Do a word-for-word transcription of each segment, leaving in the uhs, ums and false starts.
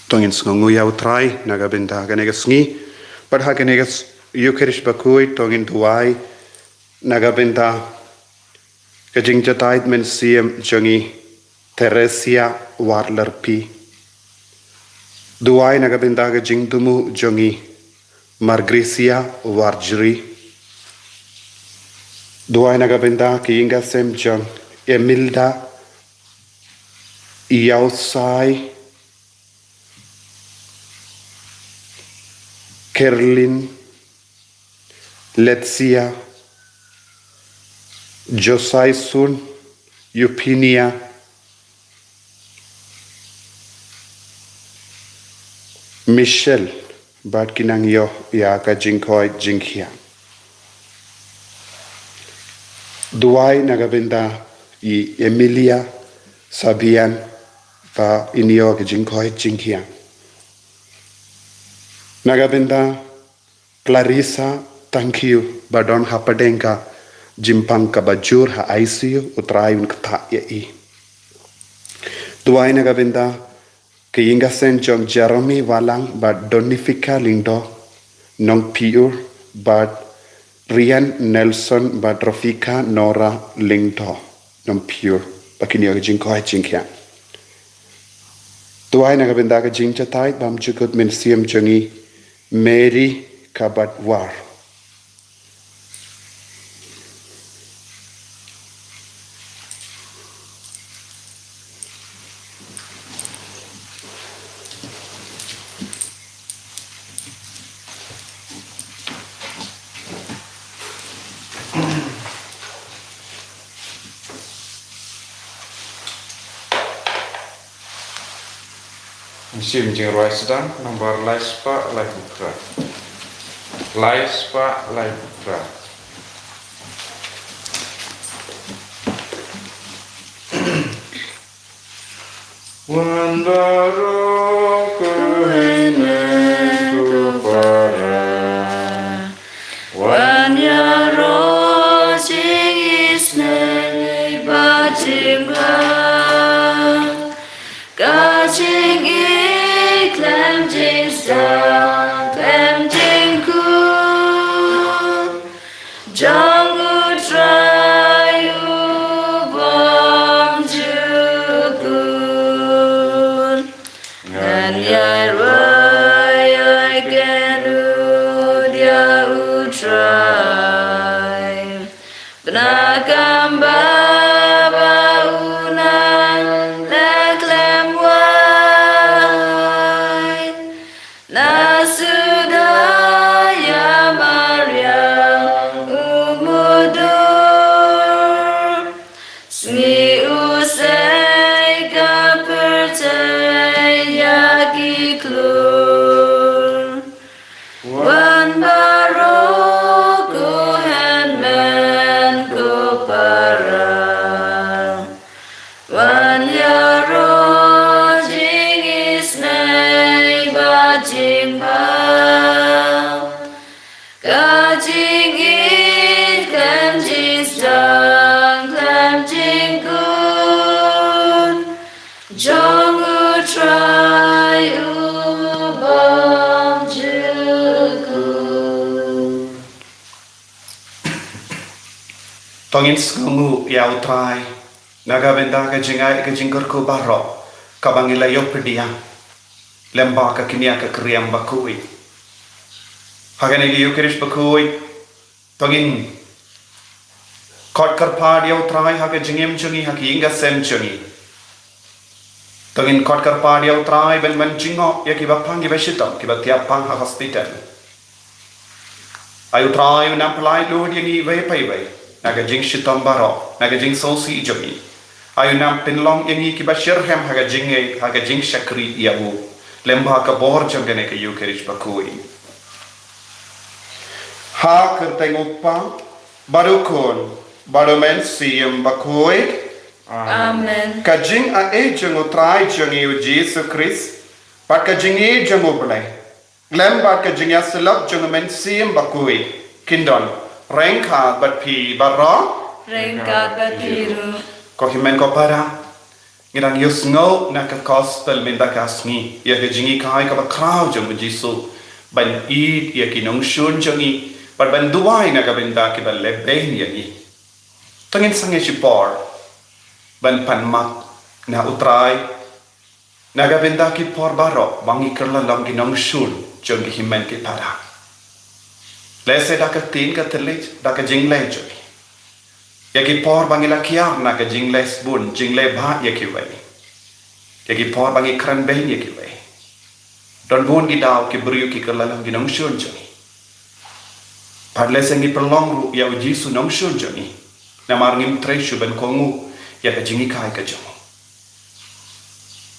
To ngin sngewnguh ïa U Trai na ka bynta kane ka sngi. Bad ha kane ka s-, Ïukharist bakhuid to ngin duwai na ka bynta ka jingjahthait mynsiem jong i Theresia Warlerpi. Duwai na ka bynta ka jingthmu jong i Margrisia Warjri. Duwai na ka bynta ka ïing ka sem jong Emilda Iausai Kerlin Letsia Josai Sun Euphenia Michelle bad ki nang ïoh ïa ka jingkoit jingkhiah. Duwai na ka bynta i Emilia Sabian ba in ïoh ka jingkoit jingkhiah. Na ka bynta Clarissa Tangkhiew ba don ha pdeng ka jingpang kaba jur ha I C U, U Trai un ktah ïa i. Duwai na ka bynta ka ïing ka sem jong Jeremy Walang bad Donifika Lyngdoh Nongpyiur bad Rian Nelson bad Rafika Nora Lyngdoh Nongpyiur ba kin ïoh ka jingkoit jingkhiah. Duwai na ka bynta ka jingjahthait bymjukut mynsiem jong i Mary Kabatwar. Mynsiem Jingrwai Sdang, nombar lai spah laiphew phra. Lai spah laiphew phra. Wan baroh ko hynmen ko para, wan ïaroh jingisynei bad jingbha. Ka jingïeit khlem jingsdang khlem jingkut jong U Trai U Bymjukut. Ngan ïai rwai ïai kynnud ïa U Trai. Bad na ka bynta ba u nang leh khlem wai, na suda ïa mariang u mudui. Sngi u sei ka pyrthei ïa ki khlur. Wan baroh ko hynmen ko para, wan ïaroh jingisynei bad jingbha. Ka jingïeit khlem jingsdang khlem jingkut jong U Trai U Bymjukut. To ngin sngewnguh ïa U Trai na ka bynta ka jingai ka jingkyrkhu baroh kaba ngi la ïoh pdiang lem bad ka kñia ka kriam bakhuid. Ha kane ka Ïukharist bakhuid to ngin khot kyrpad ïa U Trai ha ka jingim jong ngi, ha ka ïing ka sem jong ngi. To ngin khot kyrpad ïa U Trai ban, ban jngoh ïa kiba pang kiba shitom, kiba thiah pang ha hospital. Ai U Trai un nang pyllait lut ïa ngi iwei pa iwei na ka jingshitom baroh, na ka jingsngewsih jong ngi. Ai un nang pynlong ïa ngi kiba shitrhem ha ka jingngeit, ha ka jingshakri ïa U lem bad ka bor jong kane ka Ïukharist bakhuid. Ha ka kyrteng U Kpa bad U Khun bad U Mynsiem Bakhuid. Amen. Ka jingaiei jong U Trai jong ngi U Jisu Khrist bad ka jingïeit jong U Blei lem bad ka jingïasyllok jong U Mynsiem Bakhuid kin don ryngkat bad phi baroh. Ryngkat bad phi ruh. Ko hynmen ko para, Ngi dang ïohsngew na ka gospel mynta ka sngi ïa ka jinghikai kaba khraw jong u Jisu ban ïeit ïa ki nongshun jong ngi bad ban duwai na ka bynta kiba lehbeiñ ïa ngi. To ngin sangeh shipor ban pan map na u Trai na ka bynta ki por baroh ba ngi kylla long ki nongshun jong ki hynmen ki para. Lehse da ka ktien ka thylliej, da ka jingleh jong ngi. Ïa ki por ba ngi la kiar na ka jingleh sbun, jingleh bha ïa kiwei. Ïa ki por ba ngi kren beiñ ïa kiwei. Don bun ki daw ki briew ki kylla long ki nongshun jong ngi. Bad lehse ngi pynlong ruh ïa u Jisu nongshun jong ngi. Namar ngim treh shuh ban kohnguh ïa ka jinghikai ka jong u.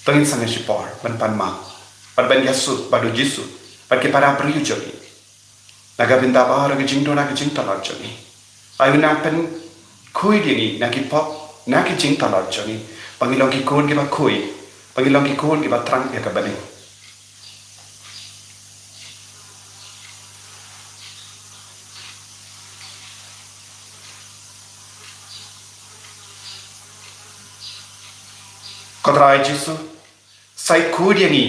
To ngin sangeh shipor ban pan map bad ban ïasuk bad u Jisu bad ki para briew jong ngi. Na ka bynta baroh ki jingduna ki jingtlot jong ngi. Ai u nang pynkhuid ïa ngi na ki pop na ki jingtlot jong ngi. Ba ngi long ki khun kiba khuid, ba ngi long ki khun kiba thrang ïa ka bneng. Ko Trai Jisu, sa khuid ïa ngi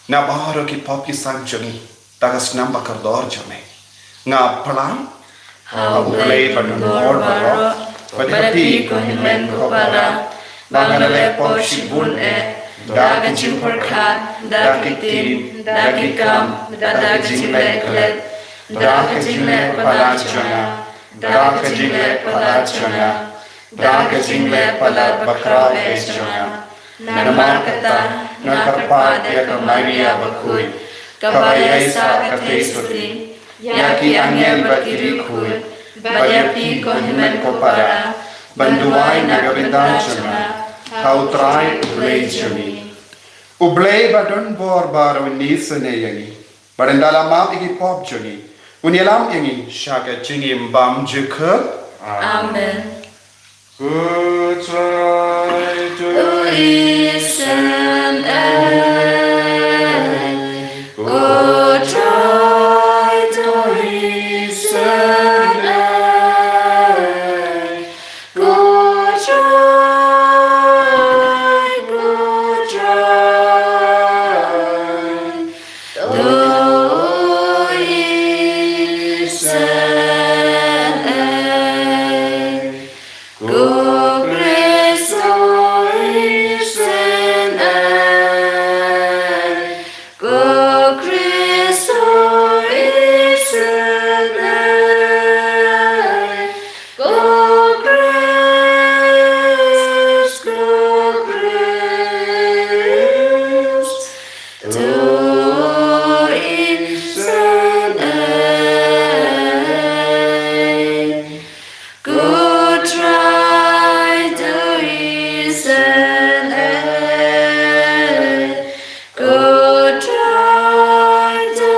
na baroh ki pop ki san jong ngi da ka snam ba kordor jong me. Nga pyrshang ha U Blei ba don bor baroh bad ha phi ko hynmen ko para, ba nga la leh pop shibun eh, da ka jingpyrkhat, da ka ktien, da ki kam, da ka jingleh klet, da ka jingleh palat jong nga, da ka jingleh palat jong nga, da ka jingleh palat bakhraw eh jong nga. Namar kata nga kyrpad ïa ka Maria bakhuid, kaba ïaisah katei suti, ïa ki angel bad ki riewkhuid, bad ïa phi ko hynmen ko para, ban duwai na ka bynta jong nga ha U Trai U Blei jong ngi. U Blei ba don bor baroh un isynei ïa ngi bad ynda la map ïa ki pop jong ngi, un ïalam ïa ngi sha ka jingim bymjukut. Amen. Ko Trai to isynei, ko Trai to isynei, ko Trai, ko Trai to isynei. Ko Khrist to isynei, ko Khrist to isynei, ko Khrist, ko Khrist to isynei. Ko Trai to isynei, ko Trai to isynei, ko Trai,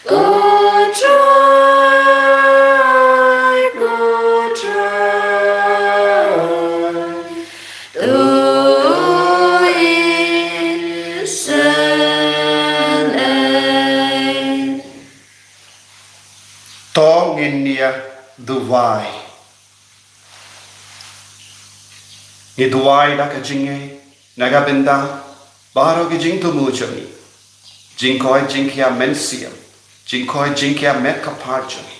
ko Trai to isynei. To ngin ïa duwai. Ngi duwai da ka jingngeit na ka bynta baroh ki jingthmu jong ngi, jingkoit jingkhiah mynsiem, jingkoit jingkhiah met ka phad jong ngi,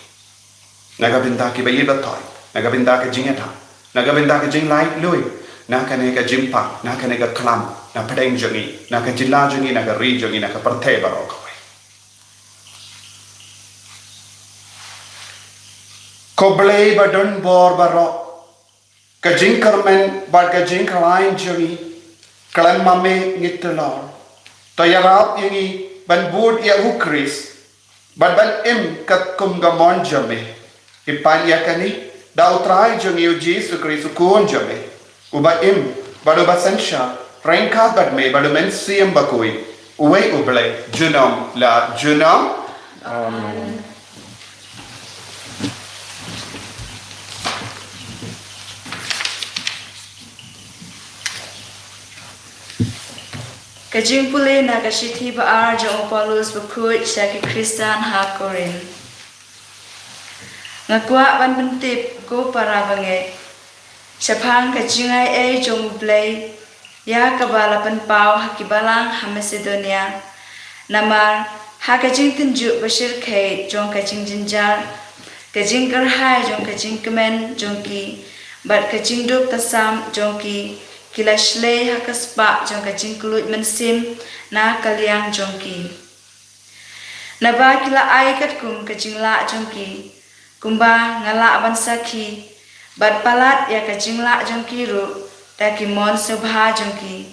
na ka bynta kiba ïeit ba thoh, na ka bynta ka jingïada, na ka bynta ka jinglaitluid, na kane ka jingpang, na kane ka klam, na pdeng jong ngi, na ka jylla jong ngi, na ka ri jong ngi, na ka pyrthei baroh kawei. Ko Blei ba don bor baroh, ka jingkyrmen bad ka jingkhlaiñ jong ngi khlem ma me ngi tylli. To ïarap ïa ngi ban bud ïa u Khrist bad ban im katkum ka mon jong me. Ngi pan ïa kane da u Trai jong ngi u Jisu Khrist u Khun jong me, uba im bad uba synshar ryngkat bad me bad u Mynsiem Bakhuid, uwei U Blei junom la junom. Amen. Ka jingpule na ka shithi ba ar jong u Paulus bakhuid sha ki Khristan ha Korinth. Nga kwah ban pyntip, ko para bangeit, shaphang ka jingai ei jong U Blei, ïa kaba la pynpaw ha ki balang ha Masedonia. Namar ha ka jingtynjuh bashyrkhei jong ka jingjynjar, ka jingkyrhai jong ka jingkmen jong ki, bad ka jingduk tasam jong ki, ki la shlei ha ka spah jong ka jingkylluid mynsiem na ka liang jong ki. Naba ki la ai katkum ka jinglah jong ki, kumba nga lah ban sakhi, bad palat ïa ka jinglah jong ki ruh da ki mon sngewbha jong ki.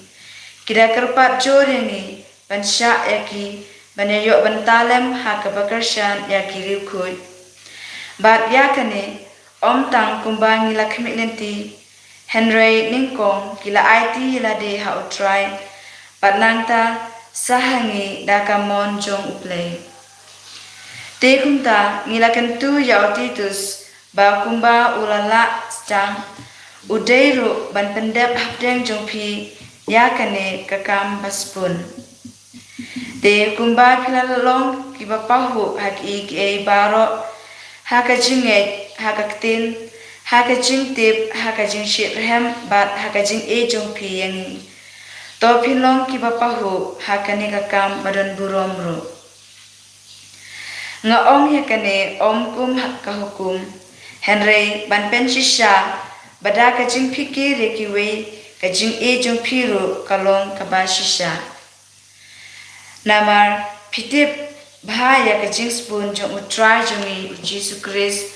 Ki da kyrpad jur ïa ngi ban shah ïa ki, ban ïa ïoh bynta lem ha kaba kyrshan ïa ki riewkhuid. Bad ïa kane, ym tang kumba ngi la khmih lynti, hynrei nyngkong ki la aiti ïa lade ha U Trai, bad nangta sa ha ngi da ka mon jong U Blei. Te kumta ngi la kyntu ïa u Titus, ba kumba u la lah sdang, u dei ruh ban pyndep hapdeng jong phi ïa kane ka kam ba spun. Te kumba phi la long kiba pahuh ha kiei kiei baroh, ha ka jingngeit, ha ka ktien, ha ka jingtip, ha ka jingshitrhem, bad ha ka jingïeit jong phi ïa ngi, to phin long kiba pahuh ha kane ka kam ba don burom ruh. Nga ong ïa kane ym kum ha ka hukum, hynrei ban pynshisha, ba da ka jingpynkiew ïa kiwei, ka jingïeit jong phi ruh ka long kaba shisha. Namar phi tip bha ïa ka jingspun jong U Trai jong ngi U Jisu Khrist,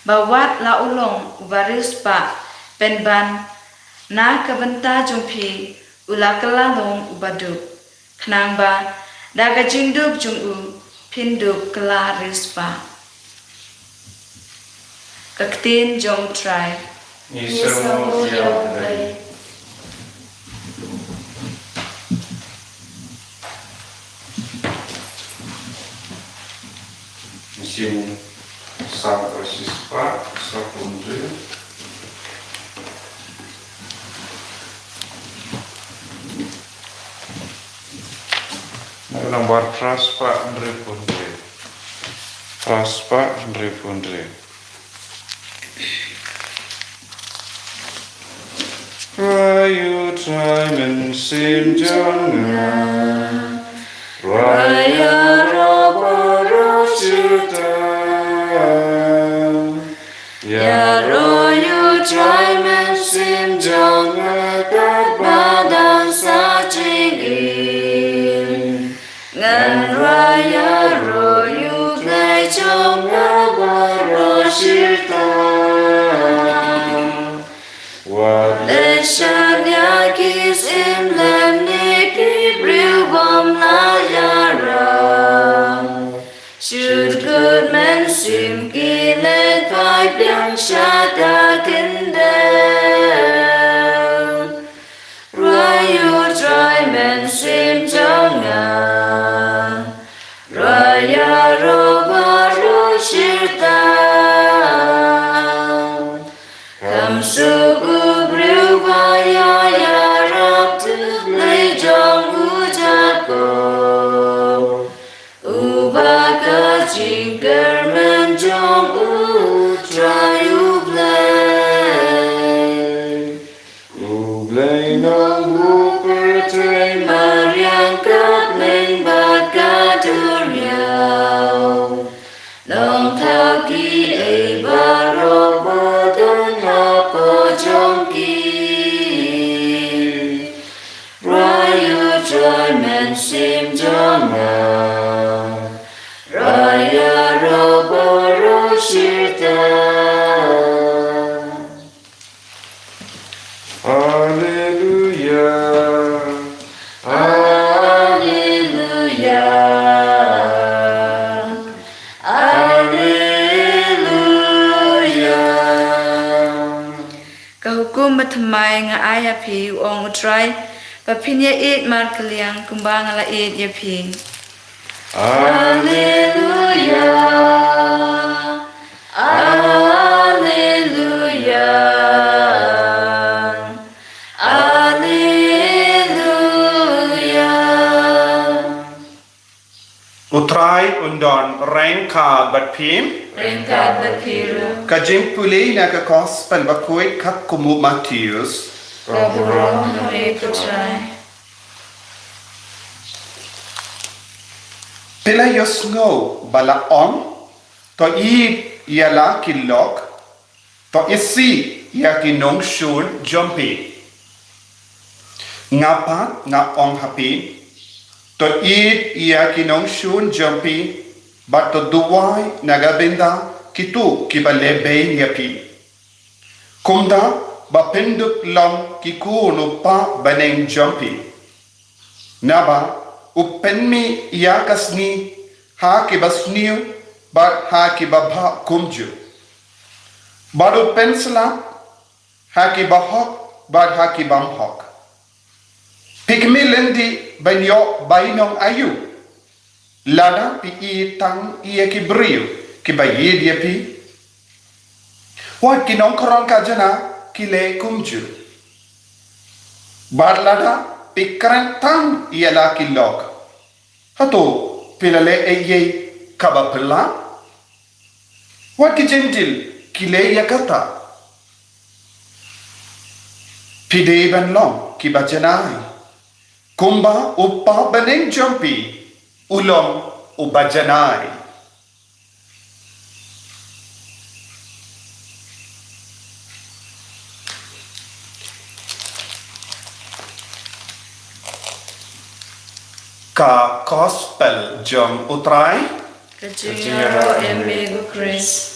ba wat la u long uba riewspah pynban na ka bynta jong phi, u la kylla long uba duk, khnang ba da ka jingduk jong u phin duk kylla riewspah. Ka ktien jong U Trai. Ngi sngewbha ïa U Blei. Mynsiem Salm kaba shispah, Salm kaba hynriew. Nang bar phraspah hynriewphew hynriew. Phraspah hynriewphew hynriew. Rwai U Trai mynsiem jong nga. Rwai ïaroh baroh shirta. Ïaroh U Trai mynsiem jong nga katba dang sa jingim. Ngan rwai ïaroh U Blei jong nga baroh shirta. Wat leh shaniah ki syiem lem ne ki briew bym lah ïarap. Shu kut mynsiem ki leh phai biang sha ka khyndew. Rwai U Trai mynsiem jong nga. Rwai ïaroh baroh shirta. Kham suk u briew ba ïa ïarap, U Blei jong u Jakob. Uba ka jingkyrmen jong U Trai U Blei. U Blei Nongbuh pyrthei, mariang ka bneng bad ka duriaw. Nongthaw kiei baroh ba don hapoh jong ki. Rwai U Trai mynsiem jong nga. Rwai ïaroh baroh shirta. Haleluya. Haleluya. Haleluya. Ka hukum bathymmai nga ai ïa phi, u ong U Trai, ba phin ïa ïeit markylliang kumba nga la ïeit ïa phi. Haleluya. Haleluya. Haleluya. U Trai un don ryngkat bad phi. Ryngkat bad phi ruh. Ka jingpule na ka Gospel bakhuid katkum u Mathaios. Ka burom ha me ko Trai. Phi la ïohsngew ba la ong, to ïeit ïa la ki lok, to isih ïa ki nongshun jong phi. Nga pat nga ong ha phi, to ïeit ïa ki nongshun jong phi, bad to duwai na ka bynta kito kiba lehbeiñ ïa phi. Kumta ba phin dup long ki khun u Kpa bneng jong phi. Naba u pynmih ïa ka sngi ha kiba sniew bad ha kiba bha kumjuh. Bad u pynslap ha kiba hok bad ha ki bym hok. Phi khmih lynti ban ïoh bainong aïu? Lada phi ïeit tang ïa ki briew kiba ïeit ïa phi, wat ki nongkhrong khajana ki leh kumjuh. Bad lada phi kren tang ïa la ki lok, hato phi la leh ei ei kaba phylla? Wat ki Jentil ki leh ïa kata. Phi dei ban long kiba janai, kumba u Kpa bneng jong phi u long uba janai. Ka Gospel jong u Trai. Ka jingïaroh ïa me ko Khrist.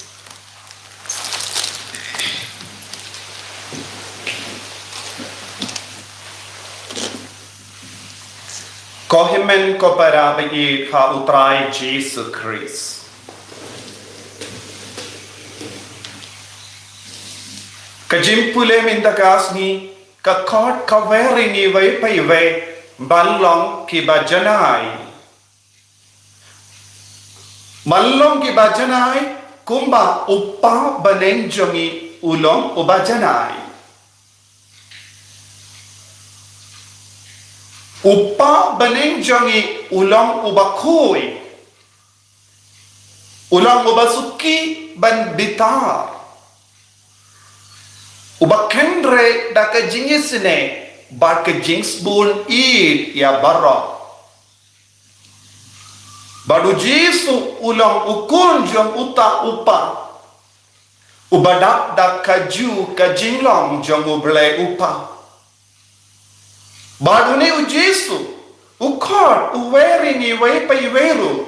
Ko hynmen ko para ba ïeit ha u Trai Jisu Khrist. Ka jingpule mynta ka sngi ka khot kawei ïa ngi iwei pa iwei ban long kiba janai. Ban long kiba janai kumba u Kpa bneng jong ngi u long uba janai. U Kpa bneng jong ngi u long uba khuid. U long uba suki ban bitar. Uba kynrei da ka jingisynei bad ka jingsbun ïeit ïa baroh. Bad u Jisu u long u khun jong uta u Kpa, uba dap da kajuh ka jinglong jong U Blei u Kpa. Bad une u Jisu u khot uwei ïa ngi iwei pa iwei ruh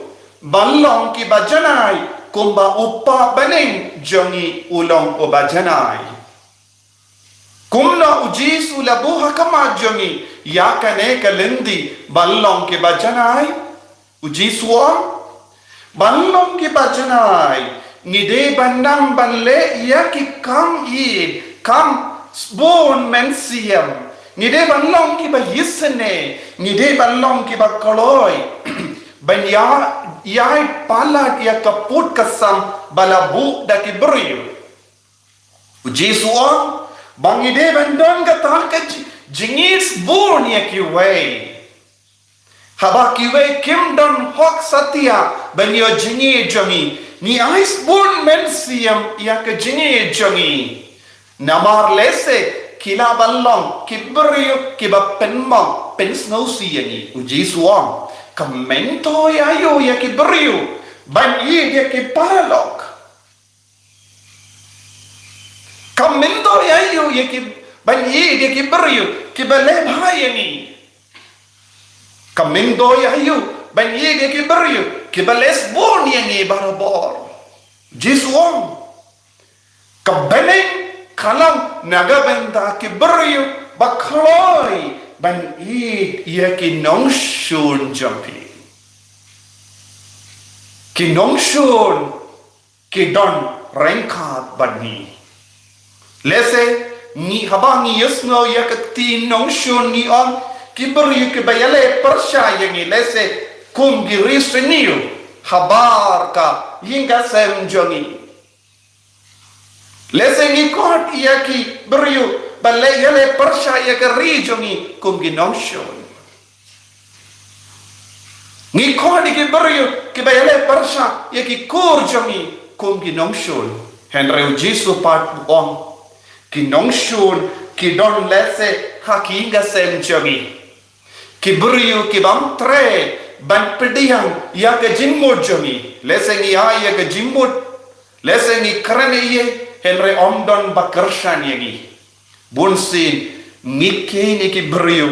ban long kiba janai kumba u Kpa bneng jong ngi u long uba janai. Kumno u Jisu la buh ha khmat jong ngi ïa kane ka lynti ban long kiba janai? U Jisu u ong, ban long kiba janai ngi dei ban nang ban leh ïa ki kam ïeit, kam sbun mynsiem. Ngi dei ban long kiba isynei, ngi dei ban long kiba kloi ban ïa, ïai palat ïa ka put ka sam ba la buh da ki briew. U Jisu u ong ba ngi dei ban don kata ka ji-, jingïeit sbun ïa kiwei. Haba kiwei kim don hok satia ban ïoh jingïeit jong ngi, ngi ai sbun mynsiem ïa ka jingïeit jong ngi. Namar lehse ki lah ban long ki briew kiba pynmong pynsngewsih ïa ngi. U Jisu u ong, ka myntoi aïu ïa ki briew ban ïeit ïa ki paralok? Ka myntoi aïu ïa ki, ban ïeit ïa ki briew kiba leh bha ïa ngi? Ka myntoi aïu ban ïeit ïa ki briew kiba leh sbun ïa ngi barabor? Jisu u ong, ka bneng ka long na ka bynta ki briew ba kloi ban ïeit ïa ki nongshun jong phi. Ki nongshun ki don ryngkat bad ngi. Lehse ngi, haba ngi ïohsngew ïa ka ktien nongshun ngi ong ki briew kiba ïaleh pyrshah ïa ngi, lehse kum ki ri Synia habar ka ïing ka sem jong ngi. Lehse ngi khot ïa ki briew ba leh, ïaleh pyrshah ïa ka ri jong ngi kum ki nongshun. Ngi khot ïa ki briew kiba ïaleh pyrshah ïa ki kur jong ngi kum ki nongshun. Hynrei u Jisu pat u ong, ki nongshun ki don lehse ha ki ïing ki sem jong ngi. Ki briew ki bym treh ban pdiang ïa ka jingmut jong ngi. Lehse ngi ai ïa ka jingmut, lehse ngi kren ïa, hynrei ym don ba kyrshan ïa ngi. Bunsien ngi kheiñ ïa ki briew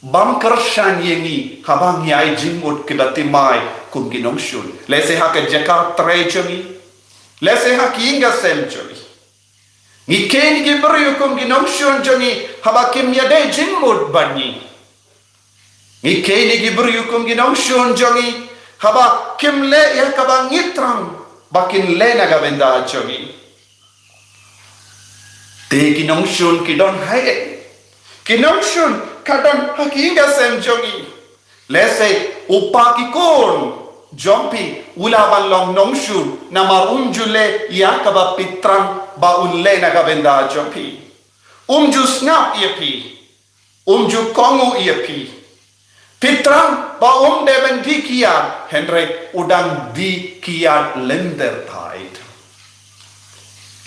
bym kyrshan ïa ngi haba ngi ai jingmut kiba thymmai kum ki nongshun. Lehse ha ka jaka trei jong ngi, lehse ha ki ïing ki sem jong ngi. Ngi kheiñ ïa ki briew kum ki nongshun jong ngi haba kim ïadei jingmut bad ngi. Ngi kheiñ ïa ki briew kum ki nongshun jong ngi haba kim leh ïa kaba ngi thrang ba kin leh na ka bynta jong ngi. Te ki nongshun ki don haei? Ki nongshun ka don ha ki ïing ki sem jong ngi. Lehse u pa ki khun jong phi u lah ban long nongshun namar um ju leh ïa kaba phi thrang ba un leh na ka bynta jong phi. Um ju sngap ïa phi. Um ju kohnguh ïa phi. Phi thrang ba um dei ban die kiad, hynrei u dang die kiad lynter thait.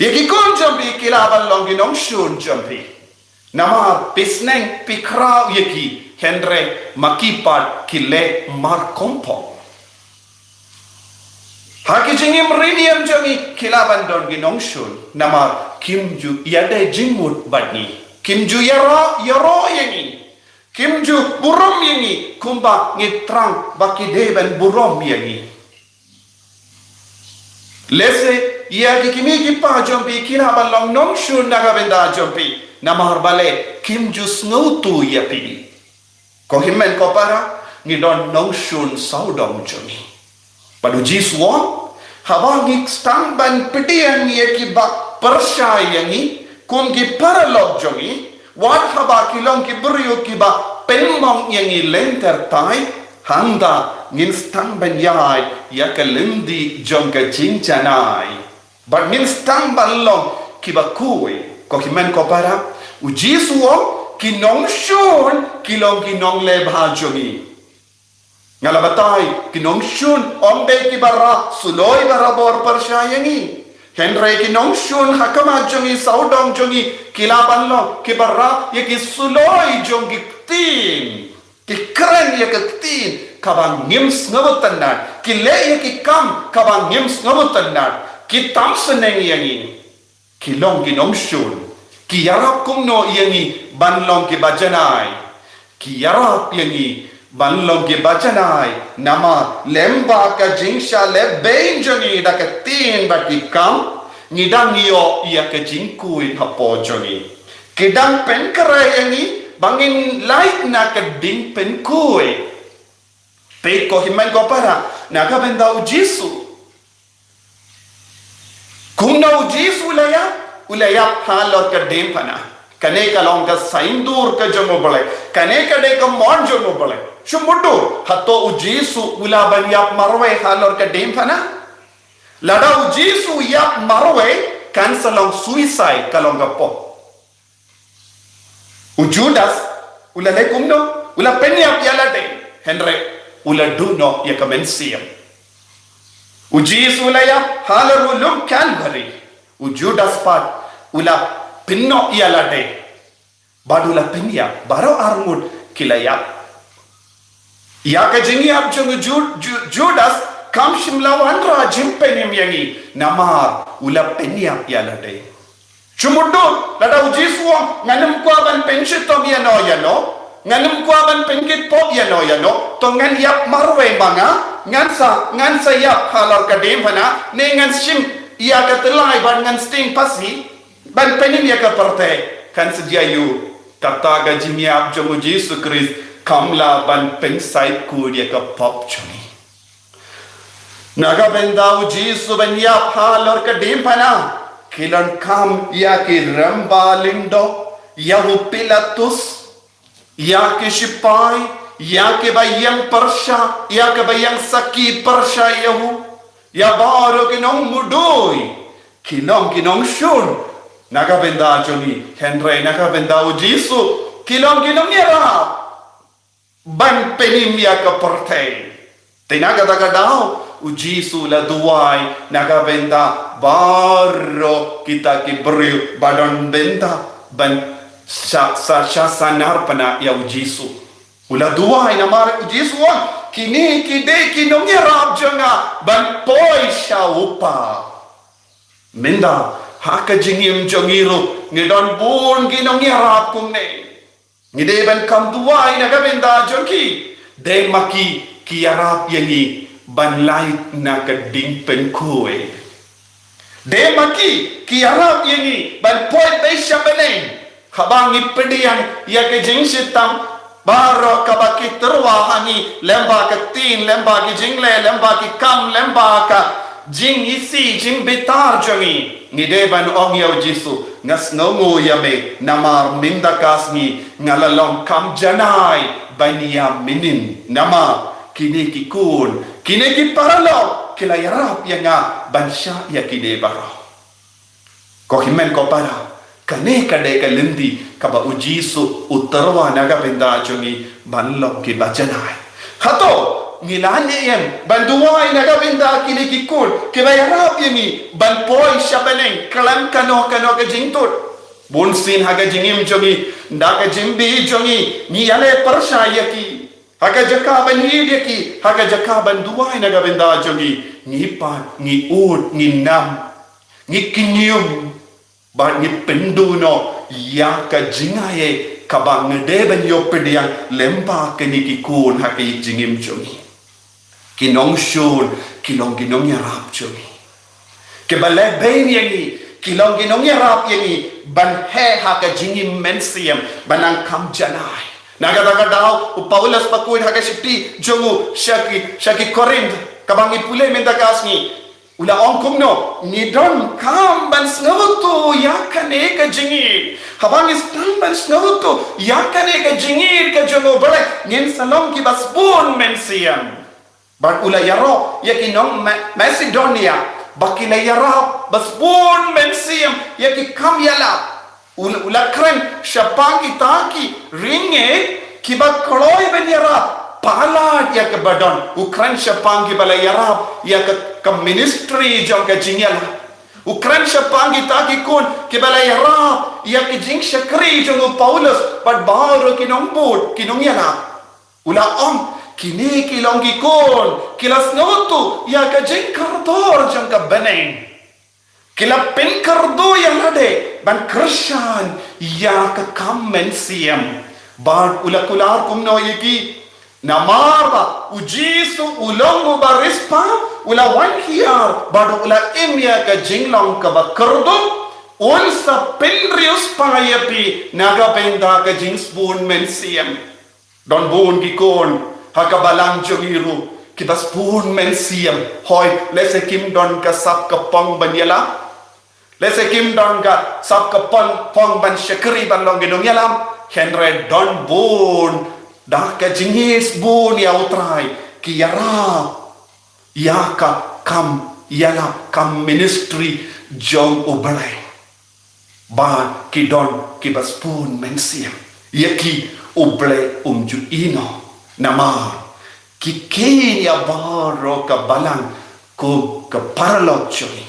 Ïa ki khun jong phi ki lah ban long ki nongshun jong phi. Namar phi sneng phi khraw ïa ki, hynrei ma ki pat ki leh markhongpong. Ha ki jingim riewniam jong ngi ki lah ban don ki nongshun namar kim ju ïadei jingmut bad ngi. Kim ju ïaroh ïaroh ïa ngi. Kim ju burom ïa ngi kumba ngi thrang ba ki dei ban burom ïa ngi. Lehse ïa ki kmie ki kpa jong phi ki lah ban long nongshun na ka bynta jong phi namar balei kim ju sngewthuh ïa phi. Ko hynmen ko para, ngi don nongshun sawdong jong ngi. Bad u Jisu u ong, haba ngi sdang ban pdiang ïa kiba pyrshah ïa ngi kum ki paralok jong ngi, wat haba ki long ki briew kiba pynmong ïa ngi lynter thait, hangta ngin sdang ban ïaid ïa ka lynti jong ka jingjanai. Bad ngin sdang ban long kiba khuid. Ko hynmen ko para, u Jisu u ong, ki nongshun ki long ki nongleh bha jong ngi. Nga la batai, ki nongshun ym dei kiba rah suloi barabor pyrshah ïa ngi. Hynrei ki nongshun ha khmat jong ngi sawdong jong ngi ki lah ban long kiba rah ïa ki suloi jong ki ktien. Ki kren ïa ka ktien kaba ngim sngewtynnat, ki leh ïa ki kam kaba ngim sngewtynnat, ki tam sneng ïa ngi. Ki long ki nongshun, ki ïarap kumno ïa ngi ban long kiba janai. Ki ïarap ïa ngi ban long kiba janai namar lem bad ka jingshah lehbeiñ jong ngi da ka ktien bad ki kam, ngi dang ïoh ïa ka jingkhuid hapoh jong ngi. Ki dang pynkhreh ïa ngi ba ngin lait na ka jingpynkhuid. Peit ko hynmen ko para, na ka bynta u Jisu, kumno u Jisu u la ïap? U la ïap halor ka diengphna. Kane ka long ka saiñdur ka jong u Blei. Kane ka dei ka mon jong u Blei. Shu mutdur, hato u Jisu u lah ban ïap marwei halor ka diengphna? Lada u Jisu u ïap marwei, kan sa long suicide, ka long ka pop. U Judas u la leh kumno? U la pynïap ïa lade, hynrei u la duh noh ïa ka mynsiem. U Jisu u la ïap halor u lum Kalbari. U Judas pat u la pynnoh ïa lade bad u la pynïap. Baroh arngut ki la ïap. Ïa ka jingïap jong u Ju-, Ju-, Judas kam shym la wanrah jingpynim ïa ngi namar u la pynïap ïa lade. Shu mutdur, lada u Jisu u ong, ngan ym kwah ban pynshitom ïano ïano, ngan ym kwah ban pynkit pop ïano ïano, to ngan ïap marwei ma nga, ngan sa, ngan sa ïap halor ka diengphna, ne ngan shim ïa ka tyllai bad ngan sting phasi ban pynim ïa ka pyrthei. Kan sa jia ïa u, kata ka jingïap jong u Jisu Khrist kam lah ban pynsait khuid ïa ka pop jong ngi. Na ka bynta u Jisu ban ïap halor ka diengphna, ki donkam ïa ki rangbah lyngdoh, ïa u Pilatus, ïa ki shipai, ïa kiba ïeng pyrshah, ïa kiba ïeng sakhi pyrshah ïa u, ïa baroh ki nongmudui. Ki long ki nongshun na ka bynta jong ngi, hynrei na ka bynta u Jisu ki long ki nongïarap ban pynim ïa ka pyrthei. Te na kata ka daw, u Jisu u la duwai na ka bynta baroh kita ki briew ba don bynta ban sha, sha, sha sanar pynah ïa u Jisu. U la duwai namar u Jisu u ong, kine ki dei ki nongïarap jong nga ban poi sha u Kpa. Mynta, ha ka jingim jong ngi ruh, ngi don bun ki nongïarap kumne. Ngi dei ban kham duwai na ka bynta jong ki. Dei ma ki, ki ïarap ïa ngi ban lait na ka jingpynkhuid. Dei ma ki, ki ïarap ïa ngi ban poi beit sha bneng. Haba ngi pdiang ïa ka jingshitom baroh kaba ki tyrwa ha ngi, lyngba ka ktien, lyngba ki jingleh, lyngba ki kam, lyngba ka jingisih jingbitar jong ngi. Ngi dei ban ong ïa u Jisu, nga sngewnguh ïa me, namar mynta ka sngi nga la long kham janai ban ïa mynnin. Namar kine ki khun, kine ki paralok ki la ïarap ïa nga ban shah ïa kine baroh. Ko hynmen ko para, kane ka dei ka lynti kaba u Jisu u tyrwa na ka bynta jong ngi ban long kiba janai. Hato ngi la ne em ban duwai na ka bynta kine ki khun kiba ïarap ïa ngi ban poi sha bneng khlem kano kano ka jingtut? Bunsien ha ka jingim jong ngi, da ka jingbi jong ngi, ngi ïaleh pyrshah ïa ki. Ha ka jaka ban ïeit ïa ki, ha ka jaka ban duwai na ka bynta jong ngi, ngi pat, ngi ud, ngi nam, ngi kynñium, bad ngi pynduh noh ïa ka jingaiei kaba ngi dei ban ïoh pdiang lyngba kine ki khun ha ka jingim jong ngi. Ki nongshun, ki long ki nongïarap jong ngi. Kiba leh beiñ ïa ngi, ki long ki nongïarap ïa ngi ban heh ha ka jingim mynsiem, ban nang kham janai. Na kata ka daw, u Paulus bakhuid ha ka shithi jong u sha ki, sha ki Korinth, kaba ngi pule mynta ka sngi, u la ong kumno, ngi donkam ban sngewthuh ïa kane ka jingïeit. Haba ngi sdang ban sngewthuh ïa kane ka jingïeit ka jong U Blei, ngin sa long kiba sbun mynsiem. Bad u la ïaroh ïa ki nong Ma-, Macedonia ba ki la ïarap ba sbun mynsiem ïa ki kam ïalap. U la, u la kren shaphang kita ki ri ngeit kiba kloi ban ïarap palat ïa kaba don. U kren shaphang kiba la ïarap ïa ka, ka ministry jong ka jingïalap. U kren shaphang kita ki khun kiba la ïarap ïa ka jingshakri jong u Paulus bad baroh ki nongbud, ki nongïalap. U la ong, kine ki long ki khun ki la sngewthuh ïa ka jingkordor jong ka bneng. Ki la pynkyrduh ïa lade ban kyrshan ïa ka kam mynsiem. Bad u la kular kumno ïa ki? Namar ba u Jisu u long uba riewspah, u la wan hiar bad u la im ïa ka jinglong kaba kyrduh, un sa pynriewspah ïa phi na ka bynta ka jingsbun mynsiem. Don bun ki khun ha ka balang jong ngi ruh kiba sbun mynsiem. Hooid, lehse kim don ka sap ka phong ban ïalap. Lehse kim don ka sap ka phong, phong ban shakri ban long ki nongïalam. Hynrei don bun da ka jingïeit sbun ïa U Trai ki ïarap ïa ka kam ïalap, kam ministry jong U Blei. Bad ki don kiba sbun mynsiem. Ïa ki U Blei um ju ïehnoh. Namar ki kheiñ ïa baroh ka balang kum ka paralok jong ngi.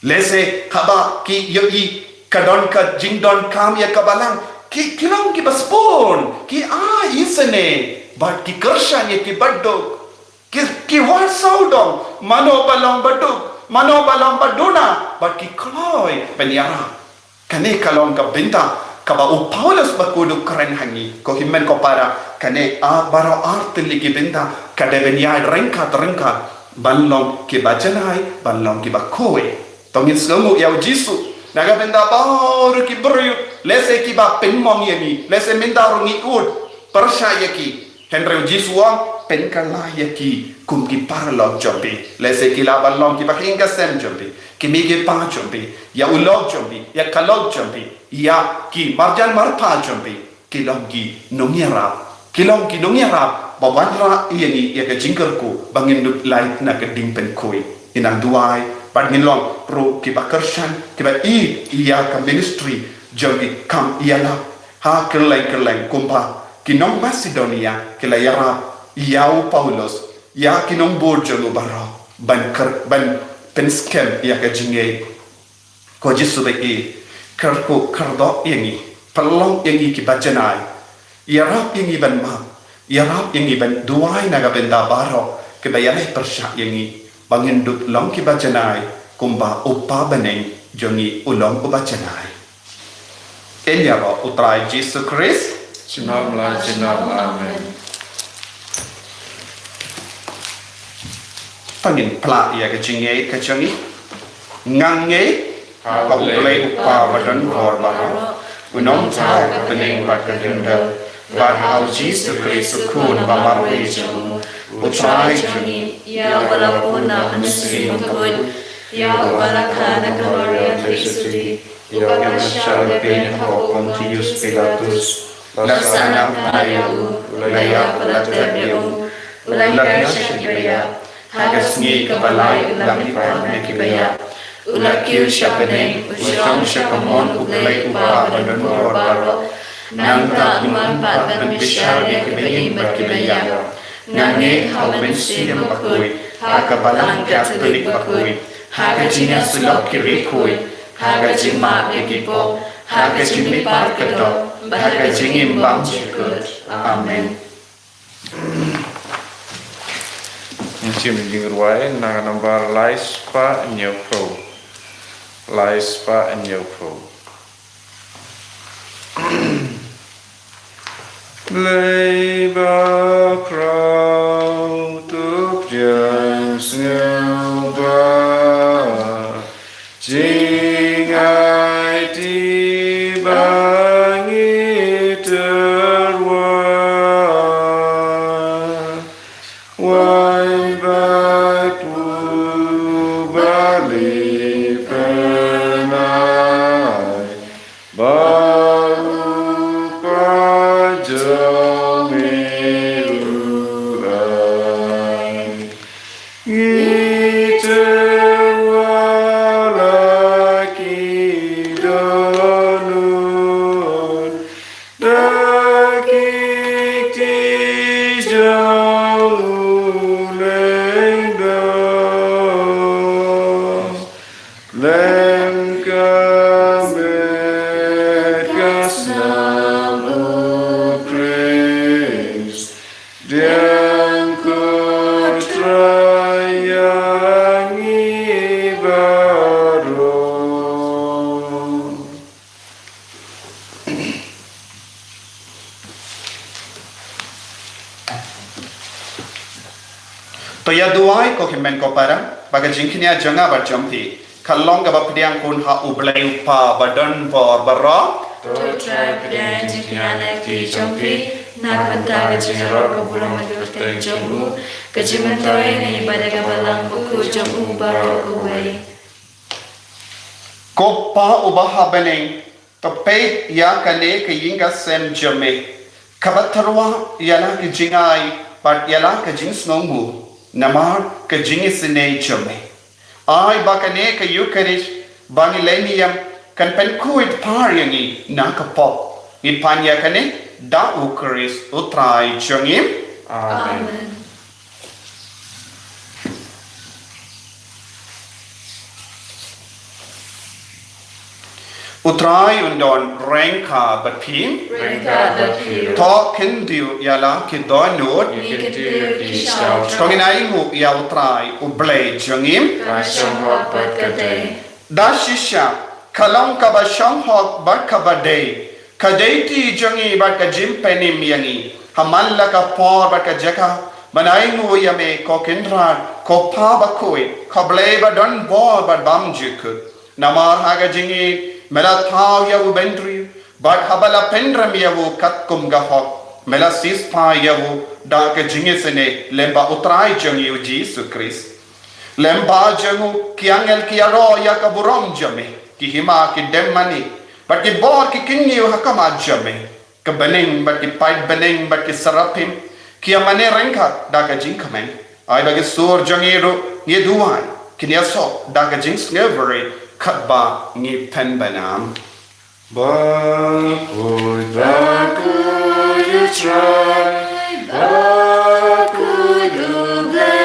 Lehse haba ki ïohi ka don ka jingdonkam ïa ka balang, ki, ki long kiba sbun, ki ai isynei bad ki kyrshan ïa kiba duk. Ki, ki wad sawdong mano ba long ba duk, mano ba long ba duna, bad ki kloi ban ïarap. Kane ka long ka bynta kaba u Paulus bakhuid u kren ha ngi. Ko hynmen ko para, kane a baroh ar tylli ki bynta ka dei ban ïaid ryngkat ryngkat ban long kiba janai, ban long kiba khuid. To ngin sngewnguh ïa U Jisu na ka bynta baroh ki briew, lehse kiba pynmong ïa ngi, lehse mynta ruh ngi ud pyrshah ïa ki. Hynrei U Jisu u ong, pynkylla ïa ki kum ki paralok jong phi. Lehse ki lah ban long kiba hiar ka sem jong phi, ki mei ki pa jong phi, ïa u lok jong phi, ïa ka lok jong phi, ïa ki marjan marpa jong phi. Ki long ki nongïarap, ki long ki nongïarap ba wanrah ïa ngi ïa ka jingkyrkhu ba ngin lut lait na ka jingpynkhuid. Ngin nang duwai bad ngin long ruh kiba kyrshan, kiba ïeit ïa ka ministry jong ki kam ïalap. Ha kylleng kylleng kumba ki nong Macedonia ki la ïarap ïa u Paulus, ïa ki nongbud jong u baroh ban kyrpad, ban pynskhem ïa ka jingngeit. Ko Jisu ba ïeit, kyrkhu kyrdoh ïa ngi, pynlong ïa ngi kiba janai, ïarap ïa ngi ban map, ïarap ïa ngi ban duwai na ka bynta baroh kiba ïaleh pyrshah ïa ngi, ba ngin dup long kiba janai kumba u Kpa bneng jong ngi u long uba janai. Ïaroh u Trai Jisu Khrist. Junom la junom. Amen. To ngin phla ïa ka jingngeit ka jong ngi. Nga ngeit ha u Blei u Kpa badonbor baroh, u nongthaw ha bneng bad ka diengphna, bad ha u Jisu Khrist u Khun ba marwei jong u, u Trai jong ngi, ïa uba la bun na u Mynsiem Bakhuid, ïa uba la kha na ka Maria theisotti, ïa uba la shah lehbeiñ ha u Pontius Pilatus, la sah nangta ïa u, la ïap la tep ïa u, la hiar sha kiba ïap, ha ka sngi kaba lai u la mihpat na kiba ïap, u la kiew sha bneng, u shong sha kamon u Blei u Kpa badonbor baroh. Nangta un wan pat ban bishar ïa kiba im bad kiba ïap. Nga ngeit ha u Mynsiem Bakhuid, ha ka Balang Katholik bakhuid, ha ka jingïasyllok ki riewkhuid, ha ka jingmap ïa ki pop, ha ka jingmihpat kyrdoh, bad ha ka jingim bymjukut. Amen. Ngin shim ïa ka jingrwai na ka nambar lai spah hynñiewphew. Lai spah hynñiewphew. Blei bakhraw, to pdiang sngewbha jingaiti ba ngi tyrwa. Wai bad u Blei pynai, ba u Kpa jong ngi u ai. Ngi tyrwa la ki dohnud da ki kti jong u lyngdoh, lem ka met ka snam, u Khrist, pdiang ko Trai ïa ngi baroh. To ïa duwai ko hynmen ko para, ba ka jingkñia jong nga bad jong phi kan long kaba pdiang khun ha u Blei u Kpa badonbor baroh. To Trai pdiang ïa ka jingkñia na ka kti jong phi na ka bynta ka jingïaroh ka burom bad ka kyrteng jong u, ka jingmyntoi na ngi bad ïa ka Balang Bakhuid jong u baroh kawei. Ko Pa uba ha bneng, to peit ïa kane ka ïing ka sem jong me, kaba tyrwa ïa la ka jingai bad ïa la ka jingsngewnguh namar ka jingisynei jong me. Ai ba kane ka Eukharist ba ngi leh niam kan pynkhuid par ïa ngi na ka pop. Ngi pan ïa kane da u Khrist u Trai jong ngi. Amen. Amen. U Trai un don ryngkat bad phi. Ryngkat bad phi ruh. To khyndiat ïa la ki dohnud. Ngi khyndiat ïa ki sha u Trai. To ngin ainguh ïa u Trai u Blei jong ngi. Ka shong hok bad ka dei. Da shisha, ka long kaba shong hok bad kaba dei, ka dei kti jong ngi bad ka jingpynim ïa ngi ha man la ka por bad ka jaka, ban ainguh ïa me ko Kynrad, ko Pa bakhuid, ko Blei badonbor bad bymjukut. Namar ha ka jingïeit me la thaw ïa u bynriew, bad haba la pynrem ïa u katkum ka hok, me la siewspah ïa u da ka jingisynei lem bad u Trai jong ngi u Jisu Khrist. Lem bad jong u ki angel ki ïaroh ïa ka burom jong me, ki hima ki dem mane bad ki bor ki kynñiew ha khmat jong me. Ka bneng bad ki paid bneng bad ki saraphim ki ïa mane ryngkat da ka jingkmen. Ai ba ki sur jong ngi ruh, ngi duwai, kin ïasoh da ka jingsngewbha katba ngi pynbna. Bakhuid, bakhuid u Trai, bakhuid u Blei.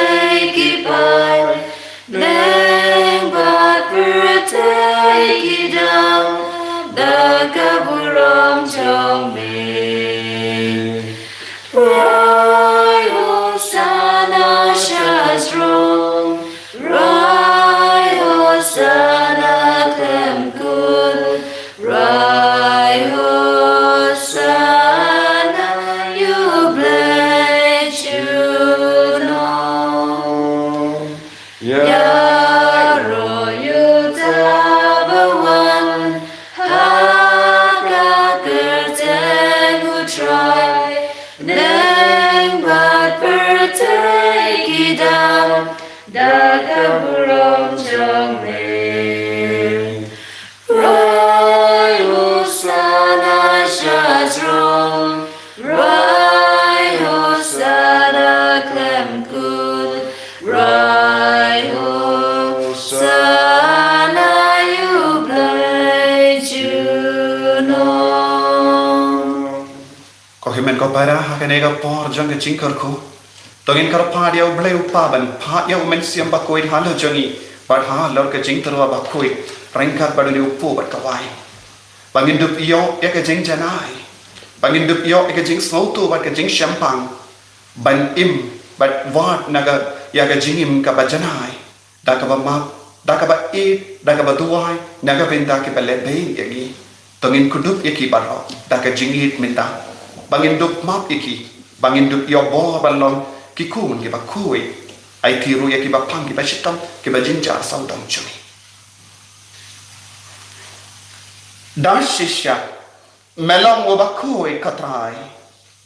Ko hynmen ko para, ha kane ka por jong ka jingkyrkhu, to ngin kyrpad ïa U Blei U Kpa ban phah ïa U Mynsiem Bakhuid halor jong ngi bad halor ka jingtyrwa bakhuid, ryngkat bad une u kpu bad ka waiñ. Ba ngin dup ïoh ïa ka jingjanai, ba ngin dup ïoh ïa ka jingsngewthuh bad ka jingshemphang, ban im bad wad na ka, ïa ka jingim kaba janai, da kaba map, da kaba ïeit, da kaba duwai na ka bynta kiba lehbeiñ ïa ngi. To ngin kdup ïa ki baroh da ka jingïeit mynta, ba ngin dup map ïa ki, ba ngin dup ïoh bor ban long ki khun kiba khuid. Aiti ruh ïa kiba pang, kiba shitom, kiba jynjar sawdong jong ngi. Da shisha Me long uba khuid, ko Trai,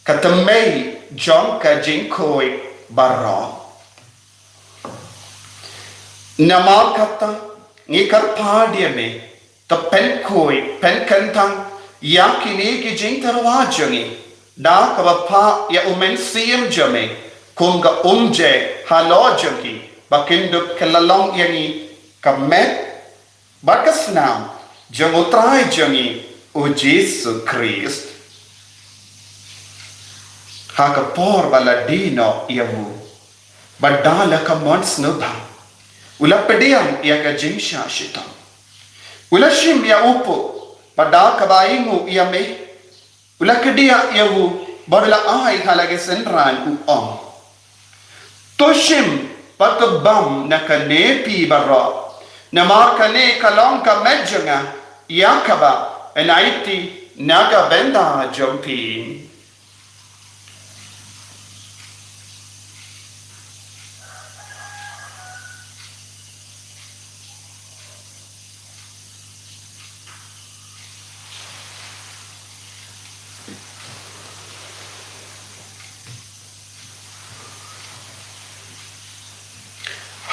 ka tymmen jong ka jingkhuid baroh. Namar kata, ngi kyrpad ïa Me, to pynkhuid, pynkyntang ïa kine ki jingtyrwa jong ngi, da kaba phah ïa U Mynsiem jong Me kum ka umjait halor jong ki, ba kin dup kylla long ïa ngi ka met bad ka snam jong U Trai jong ngi U Jisu Khrist. Ha ka por ba la die noh ïa U, bad da la ka mon sngewbha, U la pdiang ïa ka jingshah shitom. U la shim ïa U puh, bad da kaba ainguh ïa Me, U la kdiah ïa U, bad U la ai ha la ki synran, U ong: To shim bad to bam na kane phi baroh, namar kane ka long ka met jong Nga, ïa kaba yn aiti na ka bynta jong phi.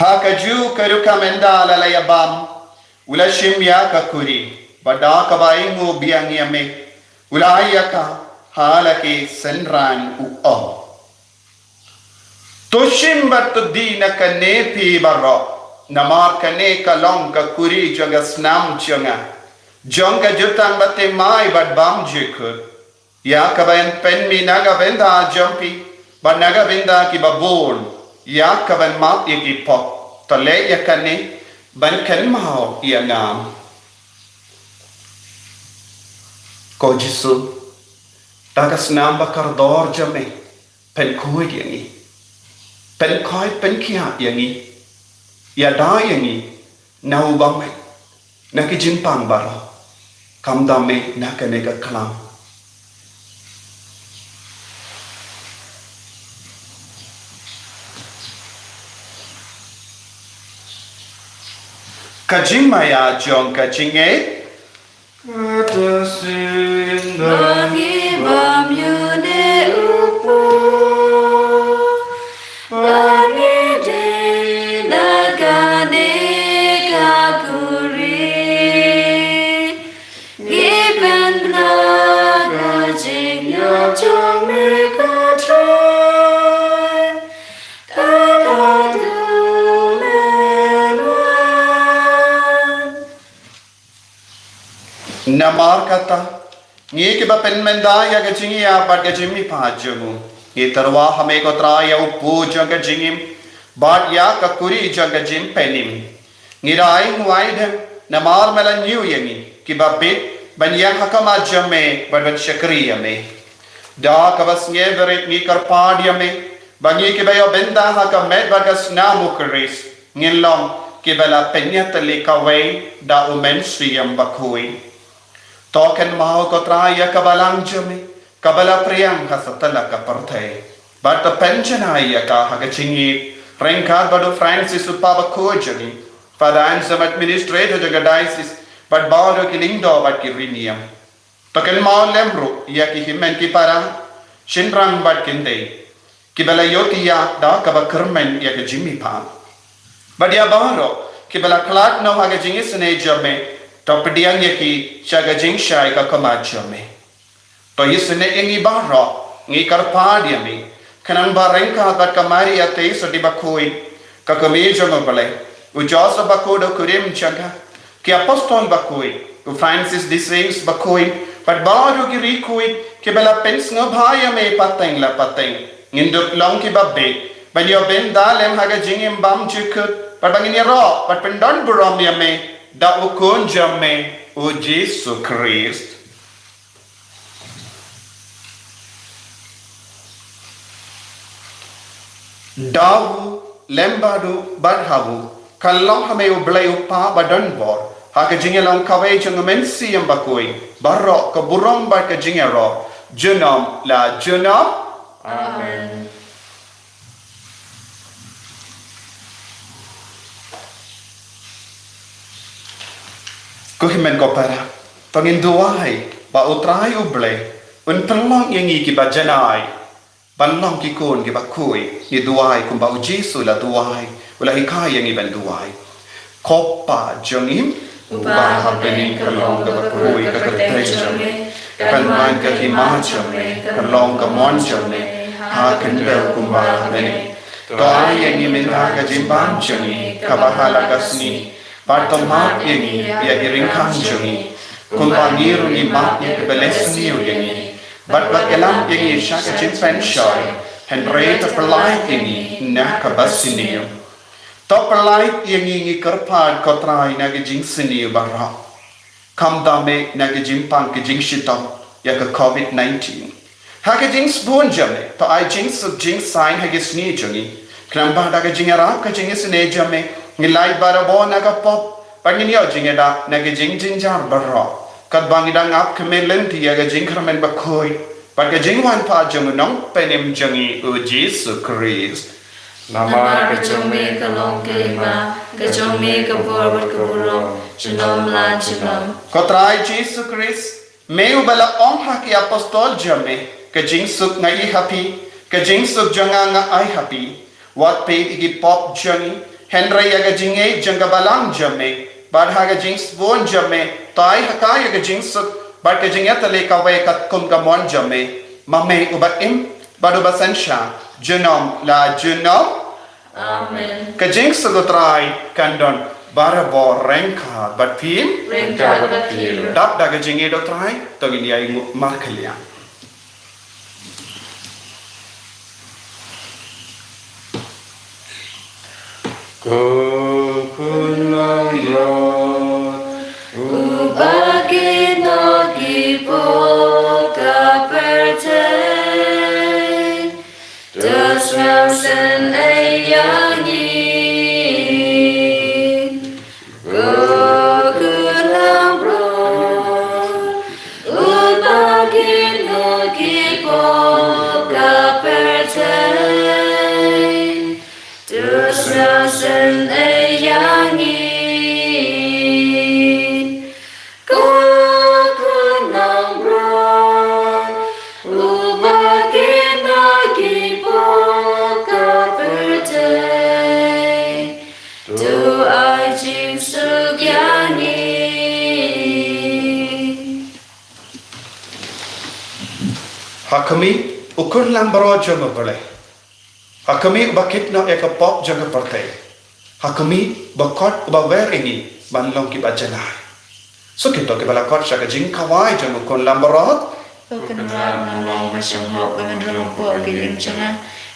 Ha kajuh ka rukom, ynda la la ïa bam, U la shim ïa ka kuri, bad da kaba ainguh biang ïa Me, U la ai ïa ka ha la ki synran, U ong: To shim bad to die na kane phi baroh, namar kane ka long ka kuri jong ka snam jong Nga, jong ka jutang bathymmai bad bymjukut, ïa kaba yn pynmih na ka bynta jong phi bad na ka bynta kiba bun, ïa kaban map ïa ki pop. To leh ïa kane ban kynmaw ïa Nga. Ko Jisu, da ka snam bakordor jong Me, pynkhuid ïa ngi. Pynkhuid, pynkhiah ïa ngi. Ïada ïa ngi na u bymman, na ki jingpang baroh, khamtam Me na kane ka khlam. Ka jingmaïa jong ka jingngeit. Kata shisien ba ngi bam ïa une u pop, ba ngi die na kane ka kuri, ngi pynbna ka jingïap jong Me, ko Trai, kat haduh Men wan. Namar kata, ngi kiba pynmynta ïa ka jingïap bad ka jingmihpat jong U, ngi tyrwa ha Me, ko Trai, ïa u pop jong ka jingim, bad ïa ka kuri jong ka jingpynim. Ngi da ai nguh ai dem namar Me la ñiew ïa ngi kiba bit ban ïeng ha khmat jong Me bad ban shakri ïa Me. Da kaba sngewrit ngi kyrpad ïa Me ba ngi kiba ïoh bynta ha ka met bad ka snam U Khrist, ngin long kiba la pynïatylli kawei da U Mynsiem Bakhuid. To kynmaw, ko Trai, ïa ka Balang jong Me kaba la pdiang ha satlak ka pyrthei, bad to pynjanai ïa ka ha ka jingïeit ryngkat bad u Francis, u Pop bakhuid jong ngi, Father Anselm, administrator jong ka diocese, bad baroh ki lyngdoh bad ki riewniam. To kynmaw lem ruh ïa ki hynmen ki para, shynrang bad kynthei, kiba la ïohthiah da kaba kyrmen ïa ka jingmihpat. Bad ïa baroh kiba la khlad noh ha ka jingisynei jong Me, to pdiang ïa ki sha ka jingshai ka khmat jong Me. To isynei ïa ngi baroh, ngi kyrpad ïa Me, khnang ba ryngkat bad ka Maria Theisotti bakhuid, ka Kmie jong U Blei, u Joseph bakhuid u kurim jong ka, ki apostol bakhuid, u Francis de Sales bakhuid, Bad baroh ki riewkhuid kiba la pynsngewbha ïa me pateng la pateng, ngin dup long kiba bieit ban ïoh bynta lem ha ka jingim bymjukut, bad ba ngin ïaroh bad pyndonburom ïa me da u Khun jong me, u Jisu Khrist. Da u, lem bad u, bad ha u, ka long ha me u Blei u Kpa badonbor, ha ka jingïalong kawei jong u Mynsiem Bakhuid, baroh ka burom bad ka jingïaroh junom la junom. Amen. Ko hynmen ko para, to ngin duwai ba u Trai u Blei un pynlong ïa ngi kiba janai ban long ki khun kiba khuid. Ngi duwai kumba u Jisu u la duwai, u la hikai ïa ngi ban duwai. Ko Pa jong ngi uba ha bneng, ka long kaba khuid ka kyrteng jong me, ka pynman ka hima jong me, ka long ka mon jong me ha khyndew kumba ha bneng. To ai ïa ngi mynta ka jingbam jong ngi kaba ha la ka sngi, bad to map ïa ngi ïa ki ryngkang jong ngi, kumba ngi ruh ngi map ïa kiba leh sniew ïa ngi. Bad wat ïalam ïa ngi sha ka jingpynshoi, hynrei to pyllait ïa ngi na kaba sniew. To pyllait ïa ngi, ngi kyrpad ko Trai, na ka jingsniew baroh, khamtam eh na ka jingpang ka jingshitom ïa ka covid nineteen. Ha ka jingsbun jong me to ai jingsuk jingsaiñ ha ka sngi jong ngi. Khnang ba da ka jingïarap ka jingisynei jong me, ngi lait barabor na ka pop, bad ngin ïoh jingïada na ka jingjynjar baroh, katba ngi dang ap kmen lynti ïa ka jingkyrmen bakhuid bad ka jingwan pat jong u Nongpynim jong ngi, u Jisu Khrist. Namar ka jong me ka long ka hima, ka jong me ka bor bad ka burom, junom la junom. Ko Trai Jisu Khrist, me uba la ong ha ki apostol jong me, ka jingsuk nga ai ha phi, ka jingsuk jong nga nga ai ha phi. Wat peit ïa ki pop jong ngi, hynrei ïa ka jingngeit jong ka balang jong me. Bad ha ka jingsbun jong me to ai ha ka ïa ka jingsuk bad ka jingïatylli kawei katkum ka mon jong me, ma me uba im bad uba synshar junom la junom. Amen. Ka jingsuk u Trai kan don barabor ryngkat bad phi. Ryngkat bad phi. Dap da ka jingïeit u Trai, to ngin ïai nguh markylliang. Ko Khun langbrot uba kit noh ki pop ka pyrthei, to sngewsynei ïa ngi. Ko Khun langbrot uba kit noh ki pop ka pyrthei, to sngewsynei ïa ngi. Ko Khun langbrot uba kit noh ki pop ka pyrthei, to ai jingsuk ïa ngi. Ha khmih, u Khun langbrot jong u Blei. Ha khmih, uba kit noh ïa ka pop jong ka pyrthei. Ha khmih, uba khot, uba wer ïa ngi ban long kiba janai. Sa kito kiba la khot sha ka jingkhawai jong u Khun langbrot. Ko Kynrad, nga long ba sngewhok ba men rung hapoh ka ïing jong nga,